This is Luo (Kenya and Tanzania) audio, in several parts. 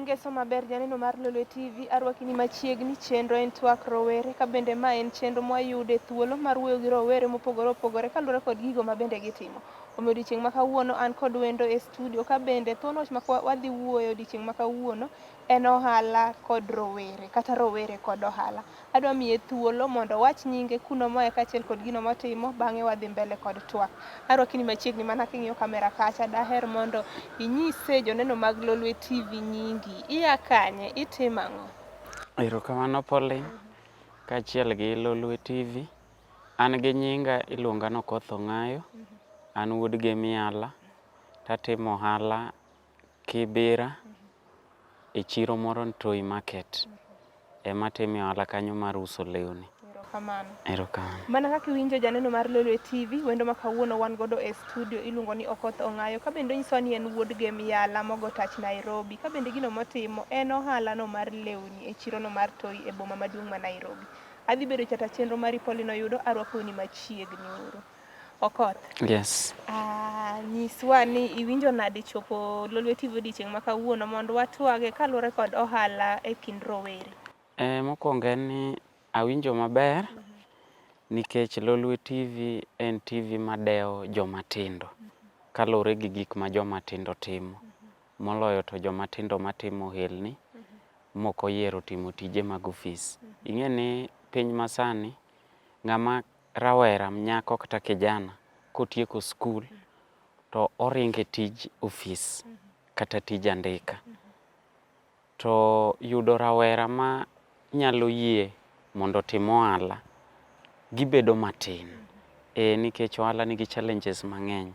Ngeso maber janeno mar Lolwe TV, arwaki ni machiegni, chenro en twak rowere, ka bende ma en chenro mwayude thuolo mar wuoyo gi rowere mopogore opogore kaluwore kod gigo ma bende gitimo. Omiyo odiochieng' ma kawuono an kod wendo e studio ka bende thuon wach ma wadhi wuoyo odiochieng' ma kawuono en ohala kod rowere kata rowere kod ohala. Adwa miye thuolo mondo owach nyinge, kuno moaye kaachiel kod gino motimo, bang'e wadhi mbele kod twak. Arwaki ni machiegni mana king'iyo kamera kacha, daher mondo inyise joneno mag Lolwe TV nyingi. Iya kanye? Itimo ang'o? Erokamano Pauline, kaachiel gi Lolwe TV. An gi nyinga iluonga ni Okoth Ong'ayo, an wuod Gemiala, tatimo ohala Kibera e chiro moro ni Toi Market. Ema atime ohala kanyo mar uso lewni. Erokamano. Erokamano. Mana kaka iwinjo janeno mar Lolwe TV, wendo ma kawuono wan godo e studio iluongo ni Okoth Ong'ayo, ka bende onyisowa ni en wuod Gem Yala mogo tach Nairobi, ka bende gino motimo en ohala no mar lewni e chiro no mar Toi e boma maduong' ma Nairobi. Adhi bedo chata chenro mari Pauline Oyudo, arwakou ni machiegni uru. Okoth. Yes. Ah, nyiswa ni iwinjo nade chopo Lolwe TV odiochieng' ma kawuono mondo watwage kaluwore kod ohala e kind rowere. Eh, mokwongo en ni awinjo maber nikech Lolwe TV en TV madewo joma tindo kaluwore gi gik ma joma tindo timo. Moloyo to joma tindo matimo ohelni mok oyiero timo tije mag ofis. Ing'e ni piny masani ng'ama rawera nyako kata kijana kotieko skul to oringo e tij ofis kata tij andika. To yudo rawera ma nyalo yie mondo otim ohala gibedo matin. E nikech ohala nigi challenges mang'eny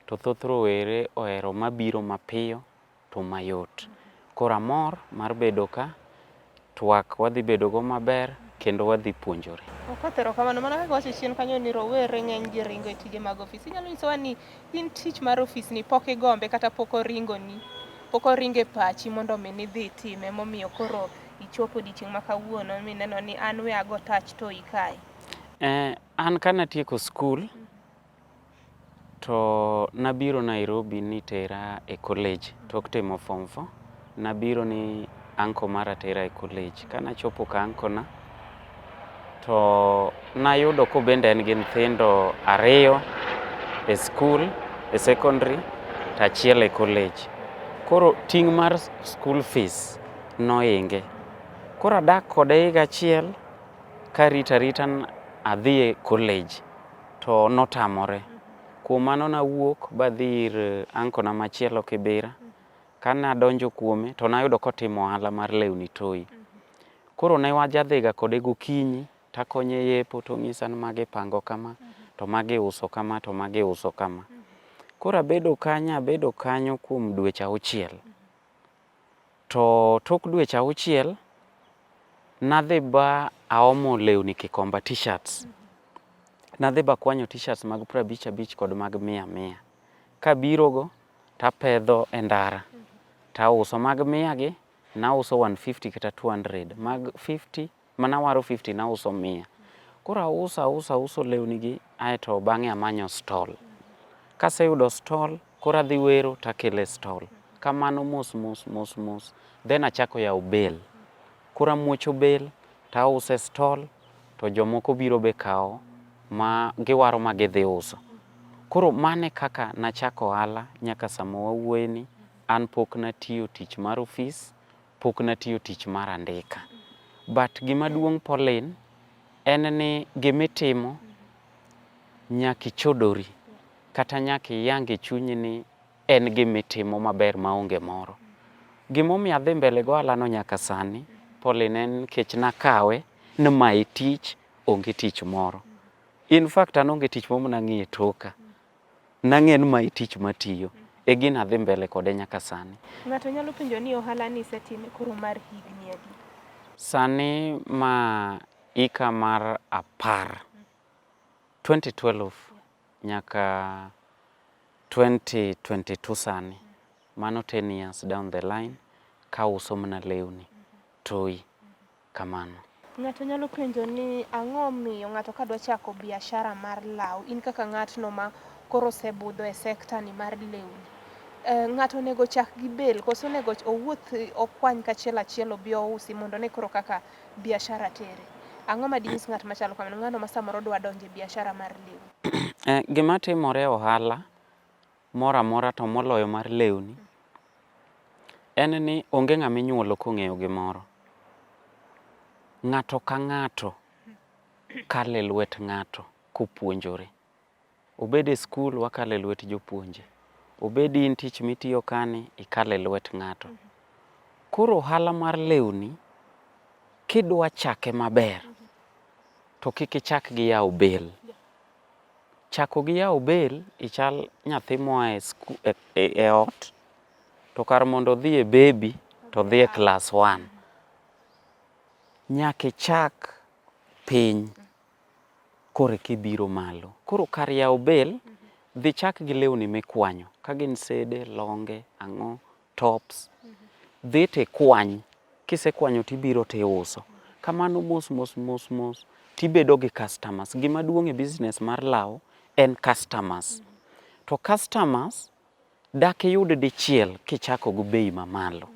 to thoth rowere ohero mabiro mapiyo to mayot. Koro amor mar bedo ka, twak wadhi bedo go maber kendo wadhi puonjore. Okoth erokamano. Mana kaka wacho chien kanyo ni rowere ng'eny gi ringo e tije mag ofis. Inyalo nyisowa ni in tich mar ofis ni pok igombe kata pok oringoni, pok oringo e pachi mondo mi nidhi itime momiyo koro ichopo odiochieng' ma kawuono mineno ni an we ago tach toi kae. Eh, an kanatieko skul to nabiro Nairobi nitera e college tok timo form 4 nabiro ni uncle mara tera e college. Kanachopo ka uncle na to nayudo kobende en gi nyithindo ariyo e skul e secondary to achiel e college. Koro ting' mar school fees nohinge. Koro adak kode higa achiel karito arita adhi e college to notamore. Kuom mano nawuok badhi ir uncle na machielo Kibera. Kane adonjo kuome to nayudo kotimo ohala mar lewni toi. Koro ne wajadhiga kode gokinyi takonye yepo tonyisa ni magi ipango kama, to magi iuso kama, to magi iuso kama. Koro abedo kanyo abedo kanyo kuom dweche auchiel. To tok dweche auchiel, nadhi ba aomo lewni Kikomba t-shirts. Nadhi bakwanyo t-shirts mag prabich abich kod mag mia mia. Kabirogo tapedho e ndara tauso. Mag mia gi nauso 150 kata 200, mag 50 manawaro 50 nauso mia. Koro auso auso auso lewni gi aeto bang'e amanyo stall. Kaseyudo stall koro adhi wero takelo e stall. Kamano mos mos mos mos then achako yawo bale. Koro amuocho bale tauso e stall to jomoko biro be kawo ma giwaro ma gidhi uso. Koro mano e kaka nachako ohala nyaka sama wawuoye ni an pok natiyo tich mar ofis, pok natiyo tich mar andika. But gima duong' Pauline en ni gimitimo nyaka ichodori kata nyaka iyang e chunyi ni en gimitimo maber maonge moro. Gimomiyo adhi mbele gi ohala no nyaka sani Pauline en nikech nakawe ni ma e tich onge tich moro. In fact an onge tich moro manang'iyo e toka. Nang'e ni ma e tich matiyo. E gino adhi mbele kode nyaka sani. Ng'ato nyalo penjo ni ohala ni isetime koro mar higni adi? Sani ma hika mar apar, 2012 nyaka 2022 sani. Mano 10 years down the line kauso mana lewni toi kamano. Ng'ato nyalo penjo ni ang'o omiyo ng'ato kadwa chako biashara mar law, in kaka ng'atno ma koro osebudho e sekta ni mar lewni, Ng'ato onego ochak gi bel koso onego owuoth okwany kachiel achiel obi ousi mondo one koro kaka biashara tere? Ang'o ma dinyis ng'at machalo kamano, ng'ano ma samoro dwa donjo e biashara mar lewni? Gima timore e ohala moro amora to moloyo mar lewni en ni onge ng'ama inyuolo kong'eyo gimoro. Ng'ato ka ng'ato kalo e lwet ng'ato kopuonjore. Obed e skul wakalo e lwet jopuonje, obed in tich mitiyo kani ikalo e lwet ng'ato. Koro ohala mar lewni kidwa chake maber to kik ichak gi yawo bel. Chako gi yawo bel ichal nyathi moa e skul e ot to kar mondo odhi e baby to odhi e class one. Nyaka ichak piny koreka ibiro malo. Koro kar yawo bel, dhi chak gi lewni mikwanyo ka gin sede, longe, ang'o, tops. Dhi tikwany, kisekwanyo tibiro tiuso. Kamano mos mos mos mos tibedo gi customers. Gima duong' e business mar law en customers. To customers dak iyud dichiel kichako gi bei mamalo.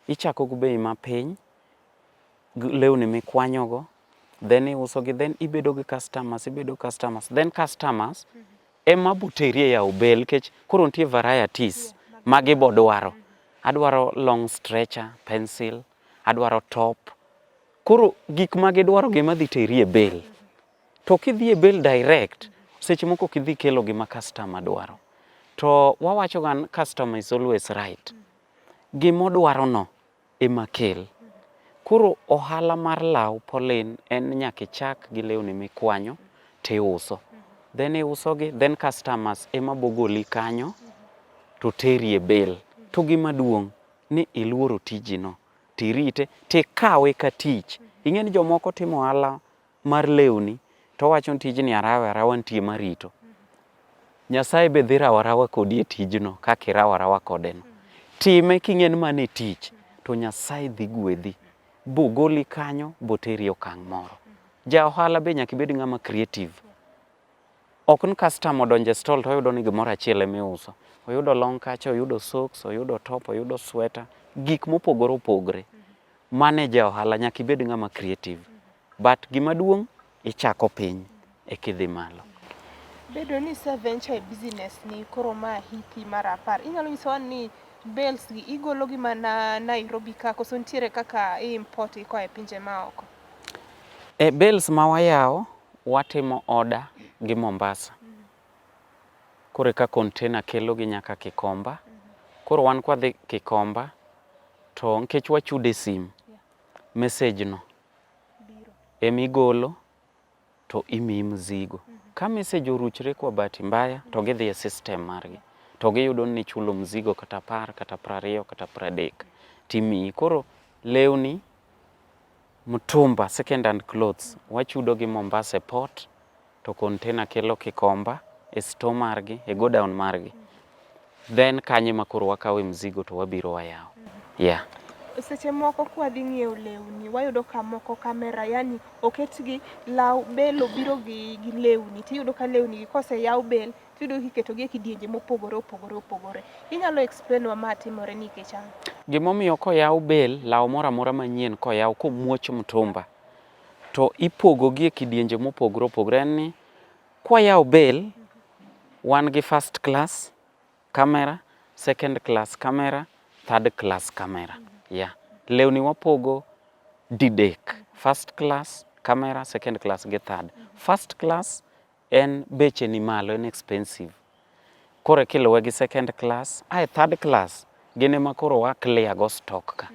Ichako gi bei mapiny, lewni mikwanyogo, then iuso gi, then ibedo gi customers, ibedo gi customers, then customers ema boteri e yawo bel nikech koro nitie varieties ma gibo dwaro. Adwaro long stretcher, pencil, adwaro top. Koro gik ma gidwaro gi ema dhi teri e bel. To kidhi e bel direct, seche moko ok idhi kelo gima customer dwaro. To wawacho ga ni customer is always right. Gimodwaro no ema kel. Koro ohala mar law Pauline en nyaka ichak gi lewni mikwanyo tiuso. Then iuso gi, then customers ema bogoli kanyo to teri e bel. To gima duong' ni iluoro tiji no, tirite, tikawe ka tich. Ing'e ni jomoko timo ohala mar lewni to owacho ni tijni arawa arawa nitie marito. Nyasaye be dhi rawo arawa kodi e tijno kaka irawo arawa kode no. Time king'e ni mano e tich to Nyasaye dhi gwedhi bogoli kanyo boteri e okang' moro. Ja ohala be nyaka ibed ng'ama creative. Ok ni customer odonjo e stall to oyudo ni gimoro achiel ema iuso. Oyudo long kacha, oyudo socks, oyudo top, oyudo sweater, gik mopogore opogore. Mano e ja ohala, nyaka ibed ng'ama creative. But gima duong' ichako piny eka idhi malo. Bedo ni ise venture e business ni koro ma hiki mar apar, inyalo nyisowa ni bales gi igolo gi mana Nairobi ka koso nitiere kaka i import gi koa e pinje maoko? E bales ma wayawo, watimo order gi Mombasa. Koro eka container kelo gi nyaka Kikomba. Koro wan kwadhi Kikomba, to nikech wachudo e sim, message no emigolo to imiyi mzigo. Ka message oruchre kwa bahati mbaya to gidhi e system margi to giyudo ni ichulo mzigo kata 10 kata 20 kata 30 timiyi. Koro lewni, mtumba, second hand clothes wachudo gi Mombasa e port to container kelo Kikomba e store margi, e godown margi. Then kanyo ema koro wakawe mzigo to wabiro wayawo. Yeah. Seche moko kwadhi ng'iewo lewni wayudo ka moko kamera yani oketgi law bel obiro gi lewni tiyudo ka lewni gi koseyaw bel tiyudo kiketogi e kidienje mopogore opogore opogore. Inyalo explain wa ma timore nikech ang'o? Gimomiyo koyaw bel, law moro amora manyien koyaw komuoch mtumba to ipogogi e kidienje mopogore opogore en ni kwayawo bel wan gi first class camera, second class camera, third class camera. Yeah. Lewni wapogo didek. First class camera, second class gi third. First class en beche ni malo, en expensive. Koro kiluwe gi second class, ae third class gin ema koro wa clear go stock ka.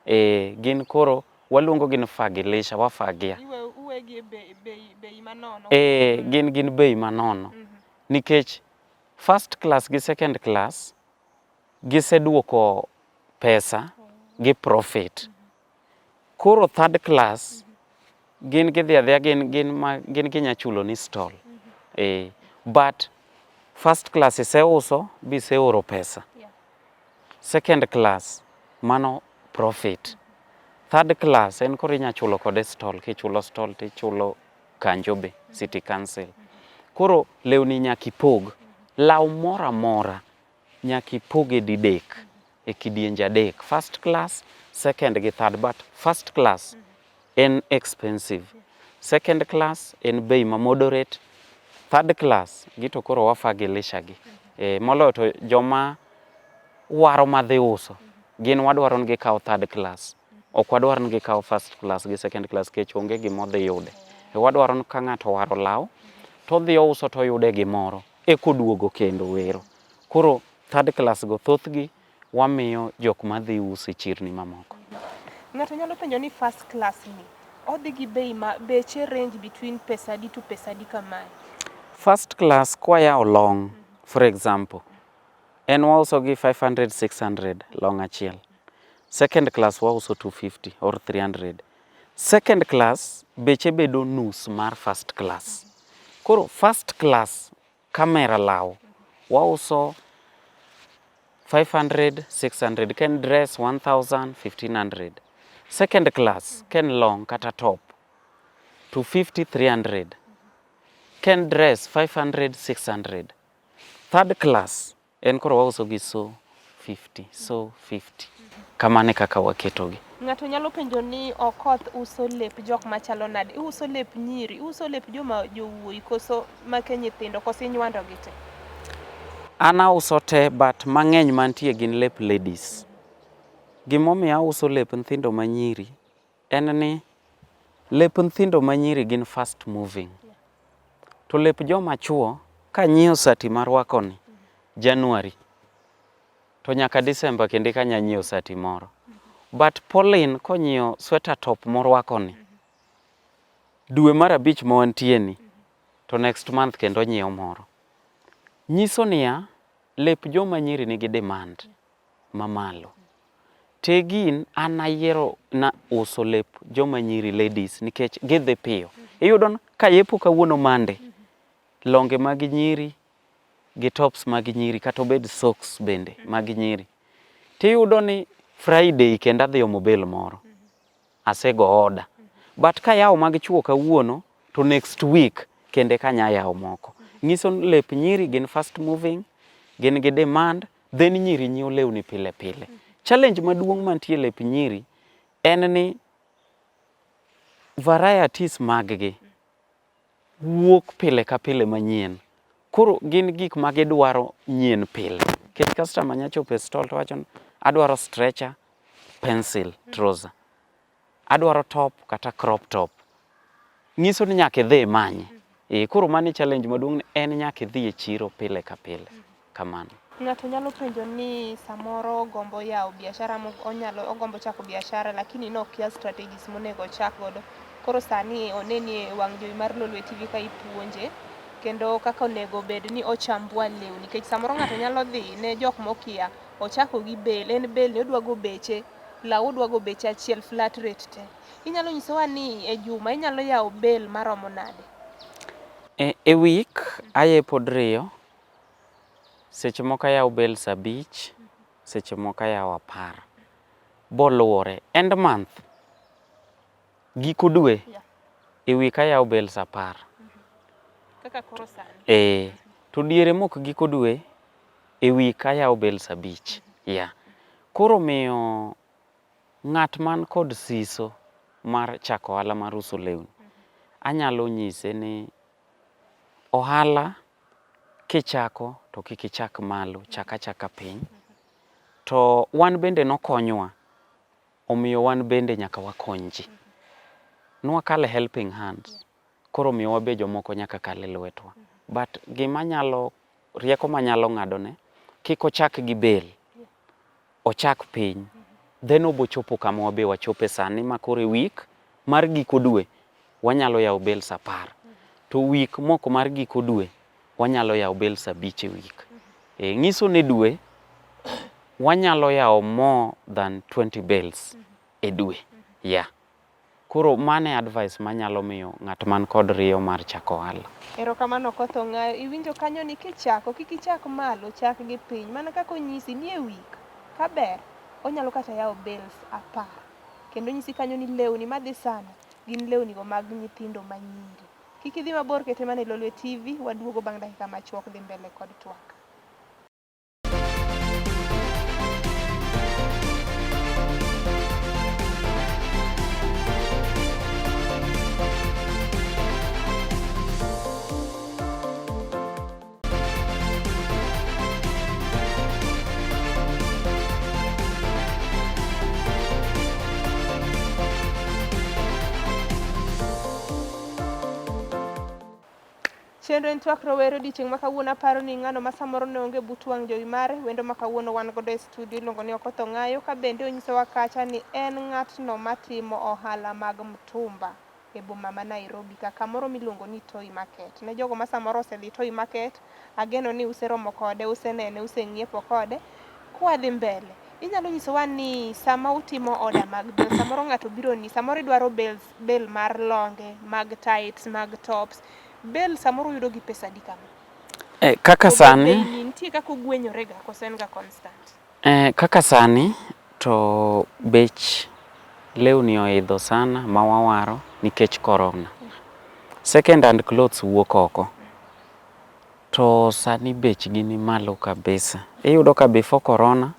E, gin koro waluongo gi ni fagilisha, wafagia. Uwegi e bei manono. E, gin bei manono. Nikech first class gi second class giseduoko pesa gi profit. Koro third class gin gidhi adhiya gin ma gin ginya chulo ni stall. E, but first class iseuso biseoro pesa. Second class mano profit. Third class en koro inya chulo kode stall, kichulo stall tichulo kanjo be, city council. Koro lewni nyaka ipog. Law moro amora nyaka ipoge didek e kidienje adek, first class, second gi third, but first class en expensive, second class en bei ma moderate, third class gi to koro wafagilisha gi. E, moloyo to joma waro madhi uso gin wadwaro ni gikaw third class, ok wadwar ni gikaw first class gi second class nikech onge gima odhi yude. E wadwaro ni ka ng'ato owaro law to odhi ouso to oyude gimoro eka oduogo kendo wero. Koro third class go thothgi wamiyo jok madhi uso e chirni mamoko. Ng'ato nyalo penjo ni first class ni odhi gi bei ma beche range between pesa adi to pesa adi kamae? First class kwayawo long for example, en wauso gi 500 600 long achiel. Second class wauso 250 or 300. Second class beche bedo nus mar first class. Koro first class camera law wauso 500 600 ka en dress 1000 1500. Second class ka en long kata top 250 300. Ka en dress 500 600. Third class en koro wauso gi so 50 so 50. Kamano e kaka waketogi. Ng'ato nyalo penjo ni Okoth uso lep jok machalo nade? Iuso lep nyiri, iuso lep joma jowuoyi koso make nyithindo koso inywando gi te? An auso te but mang'eny mantie gin lep ladies. Gimomiyo auso lep nyithindo manyiri en ni lep nyithindo manyiri gin fast moving. To lep joma chuo kanyiewo sati marwako ni January to nyaka December kendo eka anya nyiewo sati moro. But Pauline konyiewo sweater top morwako ni dwe mar abich ma wantie ni to next month kendo onyiewo moro. Nyiso niya, lep joma nyiri nigi demand mamalo. Tegin an ayiero na uso lep joma nyiri ladies nikech gidhi piyo. Iyudo ni kayepo kawuono Monday, longe mag nyiri gi tops mag nyiri kata obed socks bende mag nyiri. Tiyudo ni Friday kendo adhi omo bale moro. Asego order. But kayawo mag chuo kawuono to next week kendo eka anya yawo moko. Nyiso ni lep nyiri gin fast moving, gin gi demand, then nyiri nyiewo lewni pile pile. Challenge maduong' mantie e lep nyiri en ni varieties mag gi wuok pile ka pile manyien. Koro gin gik ma gidwaro nyien pile. Nikech customer nya chopo e stall to wacho ni adwaro stretcher, pencil trouser. Adwaro top kata crop top. Nyiso ni nyaka idhi imanye. Eh, koro mano e challenge maduong' ni en nyaka idhi e chiro pile ka pile. Kamano. Ng'ato nyalo penjo ni samoro ogombo yawo biashara onyalo ogombo chako biashara lakini nokia strategies monego ochak godo. Koro sani oneni e wang' jowi mar Lolwe TV ka ipuonje kendo kaka onego bed ni ochambua lewni nikech samoro ng'ato nyalo dhi ne jok mokia ochako gi bale en bale ni odwa go beche law odwa go beche achiel flat rate te. Inyalo nyisowa ni e juma inyalo yawo bale maromo nade? E week ayepo diriyo, seche moko ayawo bales abich, seche moko ayawo 10. Boluwore. End month, giko dwe, e week ayawo bales 10. Kaka koro sani. Eh, to diere mok giko dwe, e week ayawo bales abich. Yeah. Koro miyo ng'at man kod siso mar chako ohala mar uso lewni, anyalo nyise ni ohala kichako to kik ichak malo, chak achaka piny. To wan bende nokonywa, omiyo wan bende nyaka wakony ji. Nwakale helping hands, koro omiyo wabe jomoko nyaka kal e lwetwa. But gima anyalo, rieko manyalo ng'adone, kik ochak gi bale, ochak piny. Then obochopo kama wabe wachope sani ma koro e week mar giko dwe wanyalo yawo bales 10. To week mok mar giko dwe wanyalo yawo bales abich e week. E, nyiso ni dwe wanyalo yawo more than 20 bales e dwe. Yeah. Koro mano e advice manyalo miyo ng'at man kod riyo mar chako ohala. Erokamano Okoth Ong'ayo. Iwinjo kanyo ni kichako kik ichak malo, chak gi piny. Mana kaka onyisi ni e week kaber onyalo kata yawo bales 10. Kendo onyisi kanyo ni lewni madhi sana gin lewni go mag nyithindo manyiri. Kik idhi mabor kete mana e Lolwe TV, waduogo bang' dakika machuok dhi mbele kod twak. Chenro en twak rowere odiochieng' ma kawuono aparo ni ng'ano ma samoro ne onge but wang' jowi mare wendo ma kawuono wan godo e studio iluongo ni Okoth Ong'ayo ka bende onyisowa kacha ni en ng'atno matimo ohala mag mtumba e boma ma Nairobi ka kamoro miluongo ni Toi Market. Ne jogo ma samoro osedhi Toi Market, ageno ni useromo kode, usenene, useng'iepo kode. Kwadhi mbele, inyalo nyisowa ni sama utimo order mag bel, samoro ng'ato biro ni, samoro idwaro bales, bel mar longe, mag tights, mag tops. Bel samoro uyudo gi pesa adi kama? Kaka To be sani bei nitie kaka ogwenyore ga koso en ga constant? Kaka sani to bech lewni oidho sana ma wawaro nikech corona. Second hand clothes wuok oko. To sani bechgi ni malo kabisa. Iyudo ka before corona,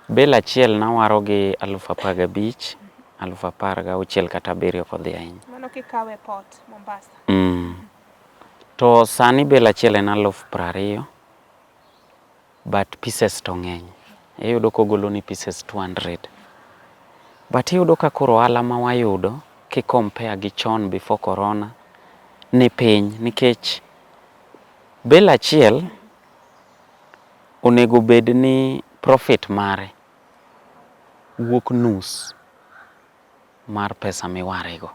bel achiel nawaro gi 15,000, 16,000 kata 7 kodhi ahinya. Mano kikawe port Mombasa. To sani bel achiel en 20,000, but pieces to ng'eny. Iyudo kogolo ni pieces 200. But iyudo ka koro ohala ma wayudo ki compare gi chon before corona ni piny nikech bel achiel onego bed ni profit mare wuok nus mar pesa miwarego.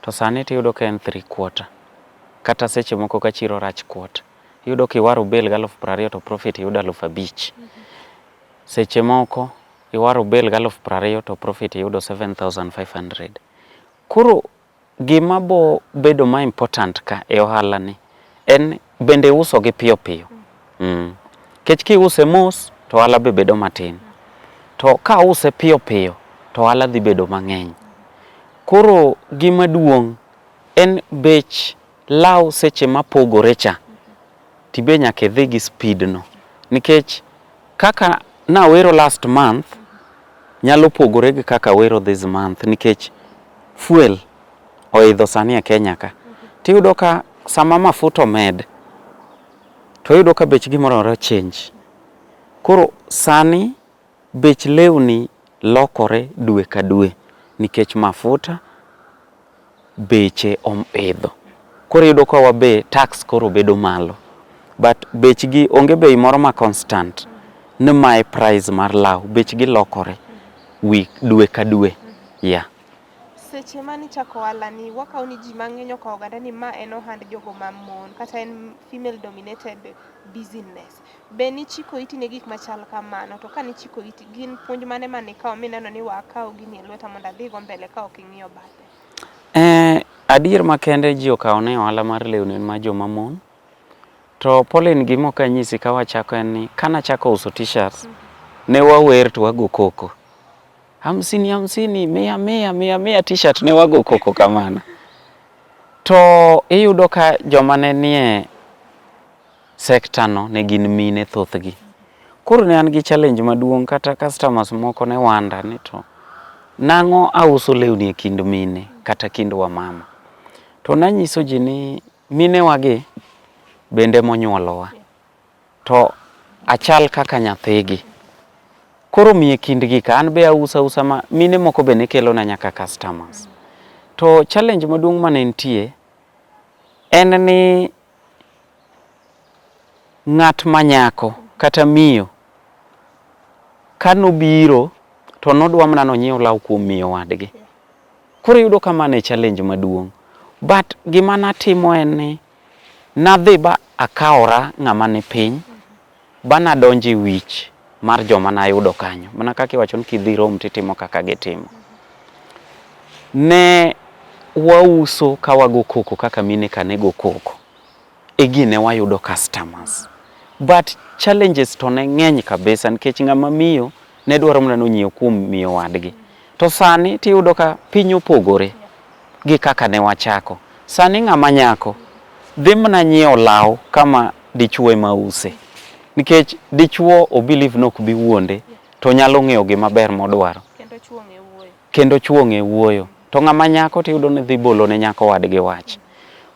To sani tiyudo ka en 3/4 kata seche moko ka chiro rach quarter. Iyudo kiwaro bel gi 20,000 to profit iyudo 5,000. Seche moko iwaro bel gi 20,000 to profit iyudo 7,500. Koro gima bo bedo ma important ka e ohala ni en bende uso gi piyo piyo. Nikech kiuse mos to ohala be bedo matin. To ka use piyo piyo to ohala dhi bedo mang'eny. Koro gima duong' en bech law seche mapogore cha tibe nyaka idhi gi speed no. Nikech kaka nawero last month nyalo pogore gi kaka awero this month nikech fuel oidho sani e Kenya ka. Tiyudo ka sama mafuta omed to iyudo ka bech gimoro amora change. Koro sani bech lewni lokore dwe ka dwe nikech mafuta beche oidho. Koro iyudo ka wabe tax koro bedo malo. But bechgi onge bei moro ma constant ni mae price mar law, bechgi lokore week, dwe ka dwe. Yeah. Seche mane ichako ohala ni, wakawo ni ji mang'eny okawo oganda ni ma en ohand jogo ma mon kata en female dominated business. Be nichiko iti ne gik machal kamano? To ka nichiko iti, gin puonj mane mane ikawo mineno ni wa akaw gini e lweta mondo adhigo mbele ka ok ing'iyo bathe? Adier makende ji okawo ni ohala mar lewni en mar joma mon. To Pauline gima ok anyisi ka wachako en ni kanachako uso t-shirts, ne wawer to wago koko. 50 50, 100 100, 100 100 t-shirt ne wago koko kamano. To iyudo ka joma ne nie sekta no ne gin mine thothgi. Koro ne an gi challenge maduong' kata customers moko ne wanda ni to nang'o auso lewni e kind mine kata kind wamama. To nanyiso ji ni minewa gi bende monyuolowa to achal kaka nyathigi. Koro miye kindgi ka an be auso ausa ma mine moko be ne kelona nyaka customers. To challenge maduong' mane nitie en ni ng'at ma nyako kata miyo kanobiro to nodwa mana nonyiew law kuom miyo wadgi. Koro iyudo ka mano e challenge maduong'. But gima natimo en ni nadhi ba akawora ng'ama ni piny ba nadonjo e wich mar joma nayudo kanyo. Mana kaka iwacho ni kidhi Rome titimo kaka gitimo. Ne wauso ka wago koko kaka mine ka ne go koko. E gi ne wayudo customers. But challenges to ne ng'eny kabisa nikech ng'ama miyo ne dwaro mana nonyiew kuom miyo wadgi. To sani tiyudo ka piny opogore gi kaka ne wachako. Sani ng'ama nyako dhi mana nyiewo law kama dichuo ema use. Nikech dichuo o believe ni ok bi wuonde to nyalo ng'eyo gima ber modwaro. Kendo chuo ong'e wuoyo. Kendo chuo ong'e wuoyo. To ng'ama nyako tiyudo ni dhi bolo ne nyako wadgi wach.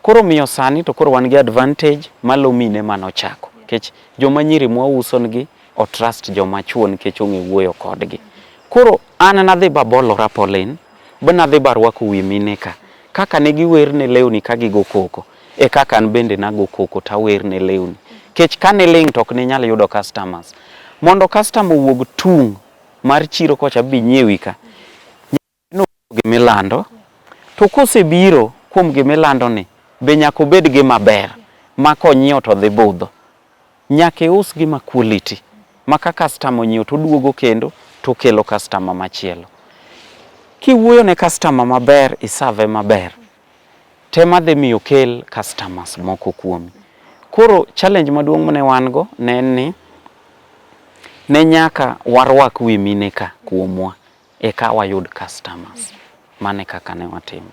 Koro miyo sani to koro wan gi advantage malo mine manochako. Nikech joma nyiri mwauso nigi o trust joma chuo nikech ong'e wuoyo kodgi. Koro an nadhi babolora Pauline, ba nadhi barwako wi mine ka. Kaka ne giwer ne lewni ka gigo koko. E kaka an bende nago koko tawer ne lewni. Kech ka niling' to ok ninyal yudo customers. Mondo customer owuog tung' mar chiro kocha bi nyiewi ka, gimilando to kosebiro kuom gimilando ni be nyaka obed gima ber ma konyiewo to dhi budho. Nyaka ius gima quality ma ka customer onyiewo to oduogo kendo to okelo customer machielo. Kiwuoyo ne customer maber, isave maber, tema dhi miyo okel customers moko kuomi. Koro challenge maduong' mane wan go ne en ni ne nyaka warwak wi mine ka kuomwa eka wayud customers. Mano e kaka ne watimo.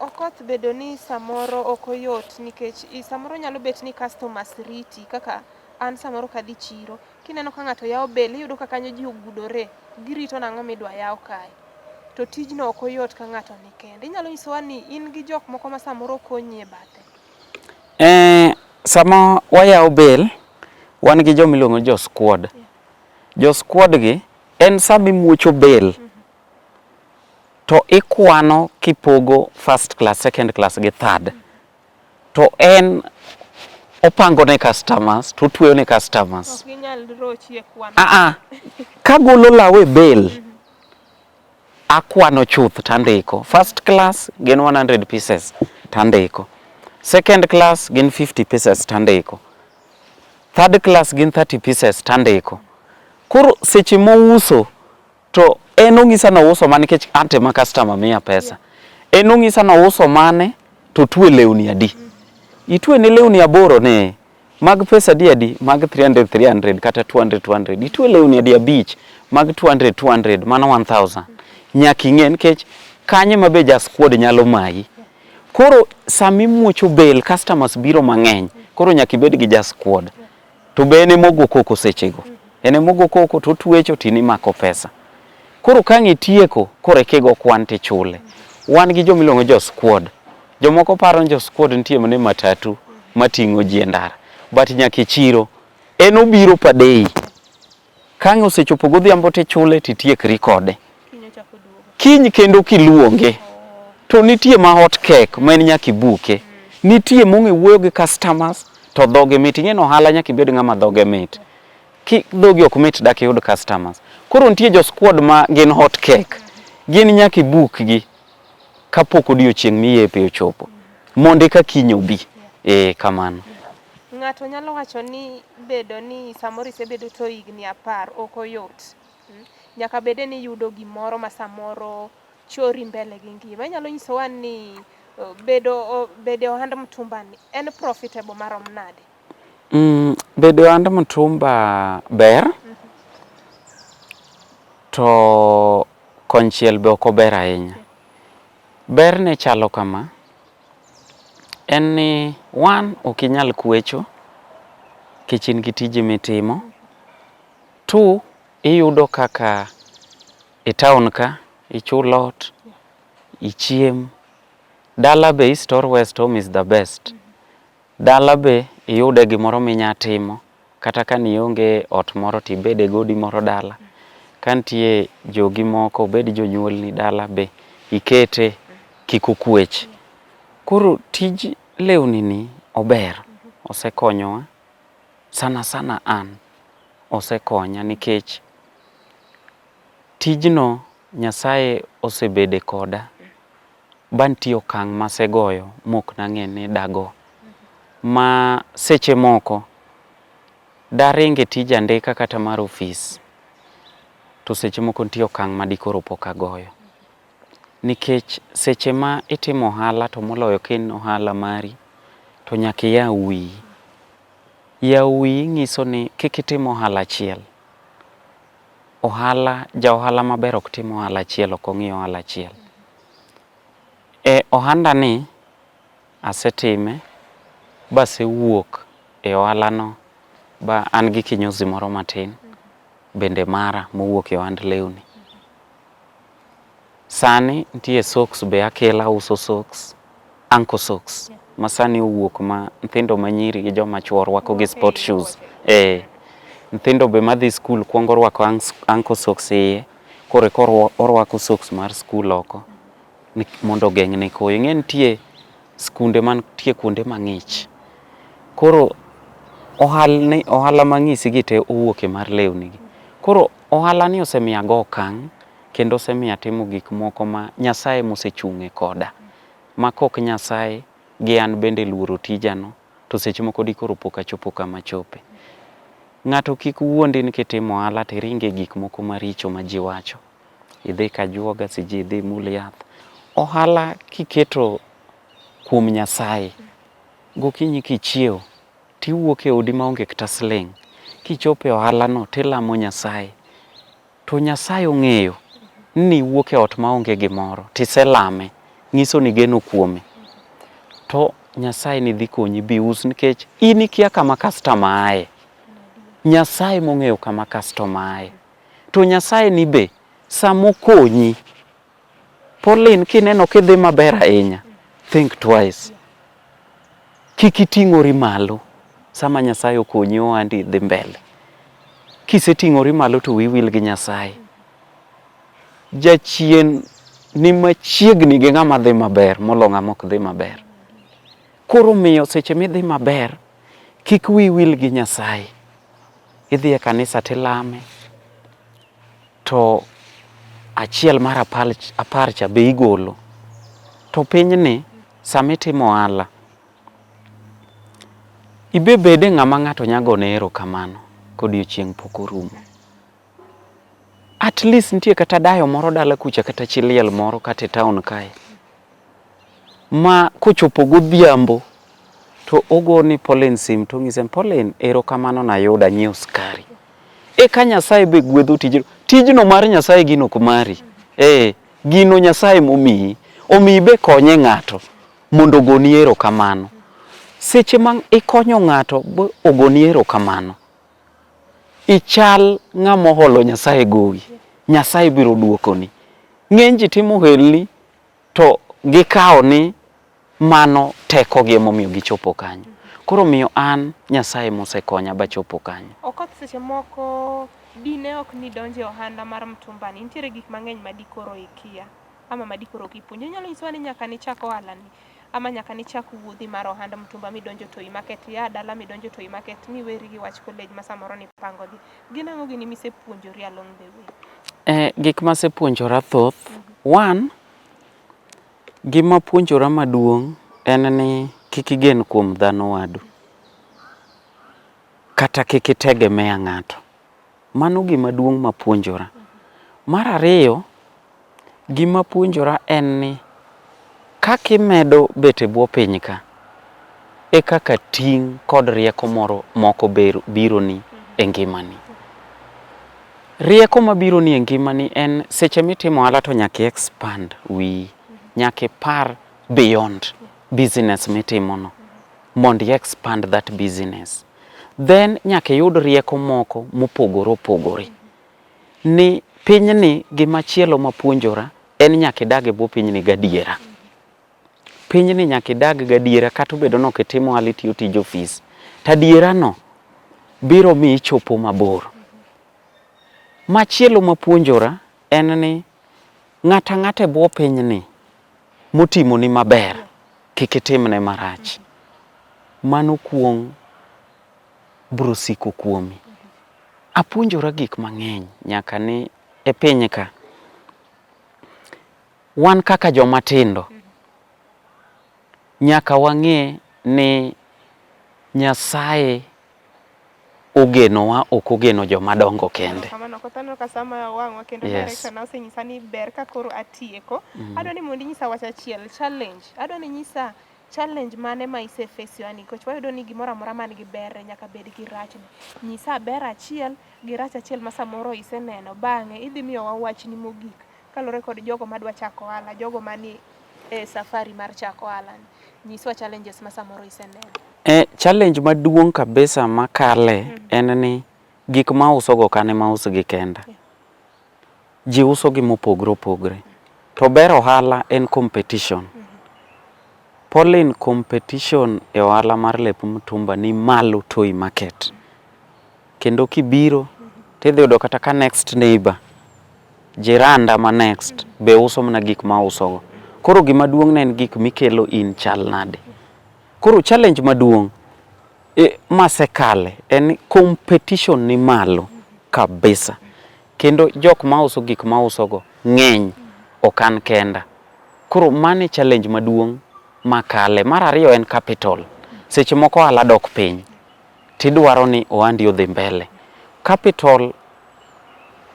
Okoth bedo ni samoro ok oyot nikech samoro nyalo bet ni customers riti kaka an samoro kadhi chiro kineno ka ng'ato yawo bel iyudo ka kanyo ji ogudore girito nang'o midwa yaw kae to tijno ok oyot ka ng'ato ni kende. Inyalo nyisowa ni in gi jok moko ma samoro konyi e bathe? Sama wayawo bel wan gi joma iluongo ni jo squad. Jo squad gi en sama imuocho bel to ikwano kipogo first class, second class gi third. To en opango ne customers to otweyo ne customers. Ok ginyal rochi e kwano. Ah ah. Kagolo law e bel akwano chuth tandiko. First class gin 100 pieces tandiko. Second class gin 50 pieces tandiko. Third class gin 30 pieces tandiko. Koro seche mouso to en ong'isa nouso mane nikech ante ma customer miya pesa. En ong'isa nouso mane to twe lewni adi. Itwe ne lewni aboro ne mag pesa adi adi mag 300 300 kata 200 200. Itwe lewni adi abich mag 200 200 mano 1000. Nyaka ing'e nikech kanyo ma be ja squad nyalo mayi. Koro sama imuocho bel customers biro mang'eny koro nyaka ibed gi ja squad. To be en emogo koko sechego. En emogo koko to otwecho to in imako pesa. Koro ka ang' itieko koro eka igo kwan tichule. Wan gi joma iluongo ni jo squad. Jomoko paro ni jo squad nitie mana e matatu mating'o ji e ndara. But nyaka e chiro. En obiro per day. Ka ang' osechopo godhiambo tichule titiekri kode. Kiny kendo kiluonge to nitie ma hot cake ma en nyaka ibuke. Nitie mong'e wuoyo gi customers to dhoge mit. Ing'e ni ohala nyaka ibed ng'ama dhoge mit. Ki dhogi ok mit dak iyud customers. Koro nitie jo squad ma gin hot cake. Gin nyaka ibukgi kapok odiochieng' miyepe ochopo. Mondo eka kiny obi. Eh kamano. Ng'ato nyalo wacho ni bedo ni samoro isebedo to higni apar ok oyot. Nyaka bede ni iyudo gimoro ma samoro chori mbele gi ngima. Inyalo nyisowa ni bedo bedo e ohand mtumba ni en profitable marom nade? Bedo e ohand mtumba ber to konchiel be ok ober ahinya. Berne chalo kama, en ni one ok inyal kwecho nikech in gi tiji mitimo. Two, iyudo kaka e town ka ichul ot, ichiem, dala be east or west home is the best. Dala be iyude gimoro minya timo kata ka nionge ot moro tibede godi moro dala. Ka nitie jogi moko obed jonyuolni dala be ikete kik okwech. Koro tij lewni ni ober, osekonyowa sana sana an osekonya nikech tijno Nyasaye osebede koda ba nitie okang' masegoyo mok nang'e ni dago. Ma seche moko daring e tij andika kata mar ofis to seche moko nitie okang' ma dikoro pok agoyo. Nikech seche ma itimo ohala to moloyo ka en ohala mari to nyaka iyaw wiyi. Yawo wiyi nyiso ni kik itim ohala achiel. Ohala, ja ohala maber ok tim ohala achiel, ok ong'i ohala achiel. E ohanda ni asetime basewuok e ohala no ba an gi kinyozi moro matin bende mara mowuok e ohand lewni. Sani nitie socks be akelo auso socks, ankle socks ma sani owuok ma nyithindo manyiri gi joma chuo rwako gi sport shoes. Eh, nyithindo be madhi skul kuongo rwako ankle socks iye koro eka orwako socks mar skul oko mondo ogeng'ne koyo. Ing'e nitie skunde mantie kuonde mang'ich. Koro ohalni ohala mang'isi gi te owuok e mar lewni gi. Koro ohala ni osemiyo ago okang' kendo osemiyo atimo gik moko ma Nyasaye mosechung'e koda. Ma kok Nyasaye gi an bende luoro tijano to seche moko dikoro pok achopo kama achope. Ng'ato kik wuondi ni kitimo ohala to iringe gik moko maricho ma ji wacho. Idhi kajuoga sijui idhi imul yath. Ohala kiketo kuom Nyasaye, gokinyi kichiew tiwuok e odi maonge kata siling', kichopo e ohalano tilamo Nyasaye. To Nyasaye ong'eyo ni iwuok e ot maonge gimoro tiselame, nyiso ni igeno kuome. To Nyasaye ni dhi konyi bi us nikech in ikia kama customer aye. Nyasaye mong'eyo kama customer aye. To Nyasaye ni be sama okonyi, Pauline kineno kidhi maber ahinya, think twice. Kik iting'ori malo sama Nyasaye okonyi ohandi dhi mbele. Kiseting'ori malo to wiyi wil gi Nyasaye. Jachien ni machiegni gi ng'ama dhi maber molo ng'ama ok dhi maber. Koro omiyo seche midhi maber, kik wiyi wil gi Nyasaye. Idhi e kanisa tilame, to achiel mar apar cha be igolo. To pinyni sama itimo ohala, ibe bede ng'ama ng'ato nya gone erokamano kodiochieng' pok orumo. At least nitie kata dayo moro dala kucha kata chi liel moro kata e town kae ma kochopo godhiambo to ogoni Pauline sim to onyise Pauline erokamano nayudo anyiewo sukari. Eka Nyasaye be gwedho tijno. Tijno mar Nyasaye gino ok mari. Eh, gino Nyasaye momiyi. Omiyi be konye ng'ato mondo ogoni erokamano. Seche ma ikonyo ng'ato bo ogoni erokamano, ichal ng'ama oholo Nyasaye gowi. Nyasaye biro duokoni. Ng'eny ji timo ohelni to gikawo ni mano tekogi emomiyo gichopo kanyo. Koro omiyo an Nyasaye mosekonya bachopo kanyo. Okoth seche moko dine ok nidonjo e ohanda mar mtumbani, nitiere gik mang'eny ma dikoro ikia ama ma dikoro ok ipuonjo. Inyalo nyisowa ni nyaka nichak ohalani ama nyaka nichak wuodhi mar ohand mtumba midonjo Toi Market, ia dala midonjo Toi Market miweri gi wach college ma samoro nipango dhi. Gin ang'o gini misepuonjori along the way? Gik masepuonjora thoth. One, gima apuonjora maduong' en ni kik igen kuom dhano wadu. Kata kik itegemea ng'ato. Mano gima duong' mapuonjora. Mar ariyo, gima apuonjora en ni kaka imedo bet e bwo piny ka, e kaka ting' kod rieko moro moko bironi e ngimani. Rieko mabironi e ngimani en seche mitimo ohala to nyaka i expand wiyi. Nyaka ipar beyond business mitimono mondo i expand that business. Then nyaka iyud rieko moko mopogore opogore. Ni pinyni gimachielo mapuonjora en nyaka idag e bwo pinyni gadiera. Pinyni nyaka idag gadiera kata obedo ni ok itimo ohala itiyo tij ofis. To adiera no biro miyi ichopo mabor. Machielo mapuonjora en ni ng'ato ang'ata e bwo pinyni motimoni maber kik itimne marach. Mano kuong' biro siko kuomi. Apuonjora gik mang'eny nyaka ni e piny ka. Wan kaka joma tindo nyaka wang'e ni Nyasaye ogenowa ok ogeno joma dongo kende. Kamano koth aneno ka sama wang'wa kendo yes. Director na osenyisa ni ber ka koro atieko. Adwa ni mondo inyisa wach achiel, challenge. Adwa ni inyisa challenge mane ma ise face yani nikech wayudo ni gimoro amora man gi berne nyaka bed gi rachne. Nyisa ber achiel gi rach achiel ma samoro iseneno bang'e idhi miyowa wachni mogik kaluwore kod jogo madwa chako ohala, jogo mani e safari mar chako ohala ni. Nyiswa challenges ma samoro iseneno. Challenge maduong' kabisa makale en ni gik mausogo ok an ema ausgi kenda. Ji uso gi mopogre opogre. To ber ohala en competition. Pauline, competition e ohala mar lep mtumba ni malo Toi Market. Kendo kibiro tidhi yudo kata ka next neighbor, jiranda ma next be uso mana gik ma ausogo. Koro gima duong' ne en gik mikelo in chal nade. Koro challenge maduong' e, masekale en ni competition ni malo kabisa. Kendo jok mauso gik mausogo ng'eny, ok an kenda. Koro mano e challenge maduong' makale. Mar ariyo en capital. Seche moko ohala dok piny, tidwaro ni ohandi odhi mbele. Capital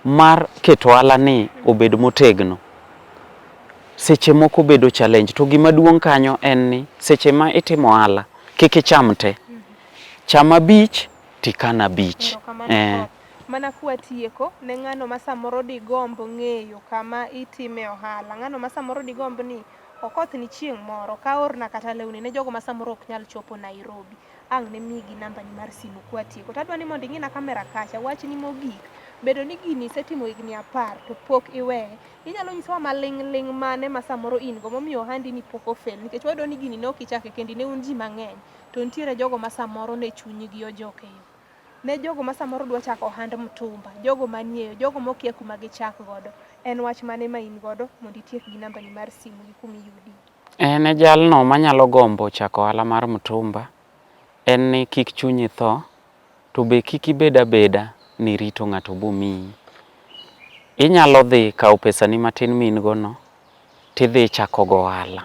mar keto ohala ni obed motegno seche moko bedo challenge. To gima duong' kanyo en ni seche ma itimo ohala kik icham te. Cham abich tikan abich. Eh. Mana kwatieko ne ng'ano ma samoro digomb ng'eyo kama itime ohala, ng'ano ma samoro digomb ni okothni chieng' moro ka orna kata lewni ne jogo ma samoro ok nyal chopo Nairobi. Ang' ne migi namba ni mar simu kwatieko. To adwa ni mondo ing'ina kamera kacha, wachni mogik, bedo ni gini isetimo higni apar to pok iweye, inyalo nyisowa maling' ling' mane ma samoro in go momiyo ohandi ni pok ofel nikech wayudo ni gini ne ok ichake kendi ne un ji mang'eny to nitiere jogo ma samoro ne chunygi ojok e yo. Ne jogo ma samoro dwa chako ohand mtumba, jogo manie yo, jogo mokia kuma gichak godo, en wach mane ma in godo mondo itiek gi nambani mar simu gi kuma iyudie? En e jalno manyalo gombo chako ohala mar mtumba, en ni kik chunyi tho, to be kik ibed abeda ni irito ng'ato bomiyi. Inyalo dhi kawo pesani matin ma in go no, tidhi ichako go ohala.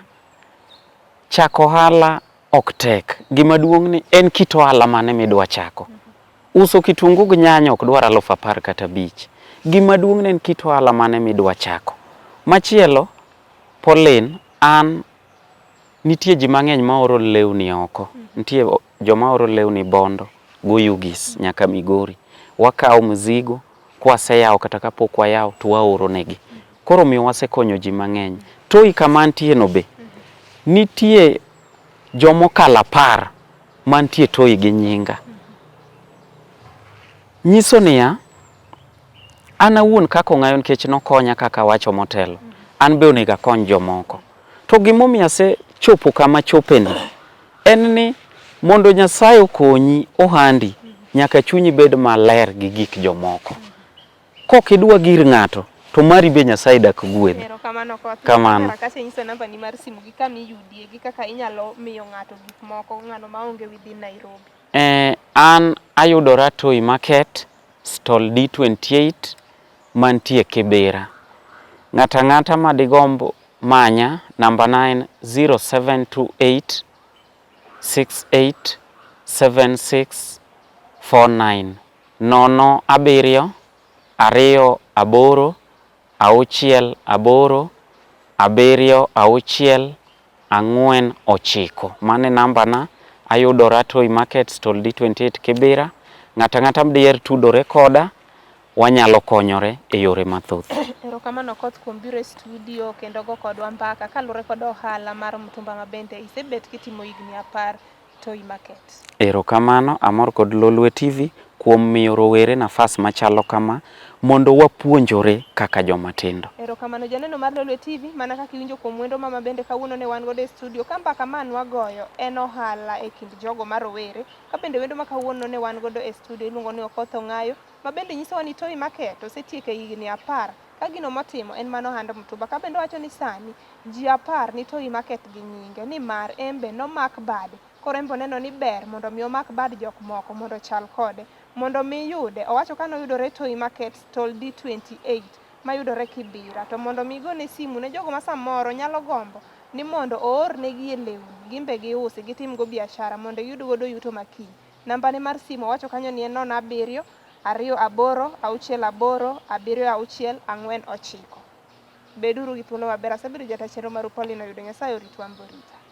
Chako ohala ok tek, gima duong' ni en kit ohala mane midwa chako. Uso kitungu gi nyanya ok dwar 10,000 kata 5. Gima duong' ni en kit ohala mane midwa chako. Machielo, Pauline, an nitie ji mang'eny maoro lewni oko. Nitie joma oro lewni Bondo, Goyugis nyaka Migori. Wakawo mzigo, kwaseyawo kata kapok wayawo to waoro negi. Koro omiyo wasekonyo ji mang'eny. Toi kama antie no be, nitie jomokalo 10 mantie Toi gi nyinga. Nyiso niya, an awuon kaka ong'ayo nikech nokonya kaka awacho motelo, an be onego akony jomoko. To gimomiyo asechopo kama achopeni, en ni mondo Nyasaye okonyi ohandi, nyaka chunyi bed maler gi gik jomoko. Kok idwa gir ng'ato, to mari be Nyasaye dak gwedh. Erokamano Koth. Kamano. Kacha inyiso namba ni mar simu gi kama iyudie gi kaka inyalo miyo ng'ato gik moko, ng'ano maonge within Nairobi. An ayudora Toi Market, stall D28 mantie Kibera. Ng'ato ang'ata madigomb manya, namba na en 0728 68 76 49. 0 7 2 8 6 8 7 6 4 9. Mano e namba na, ayudora Toi Market stall D28 Kibera. Ng'ato ang'ata madiher tudore koda, wanyalo konyore e yore mathoth. Erokamano Okoth kuom biro e studio kendo go kodwa mbaka kaluwore kod ohala mar mtumba ma bende isebet kitimo higni 10 Toi Market. Erokamano, amor kod Lolwe TV kuom miyo rowere nafas machalo kama mondo wapuonjore kaka joma tindo. Erokamano janeno mar Lolwe TV, mana kaka iwinjo kuom wendo mama bende kawuono ne wan godo e studio ka mbaka ma nwagoyo en ohala e kind jogo ma rowere. Ka bende wendo ma kawuono ne wan godo e studio iluongo ni Okoth Ong'ayo ma bende nyisowa ni Toi Market osetieko e higni 10 ka gino motimo en mana ohand mtumba. Ka bende owacho ni sani ji 10 ni Toi Market gi nyinge nimar en be nomak bade. Koro en be oneno ni ber mondo mi omak bad jok moko mondo ochal kode. Mondo mi yude, owacho ka noyudore Toi Market stall D28 mayudore Kibera. To mondo mi igone simu ne jogo ma samoro nyalo gombo ni mondo oornegi e lewni, gin be giusi, gitim go biashara mondo giyud godo yuto ma kiny. Nambane mar simu owacho kanyo ni en 0 7 2 8 6 7 6 4 9. Beduru gi thuolo maber. Asebedo jata chenro maru Pauline Oyudo. Nyasaye oritu an be orita.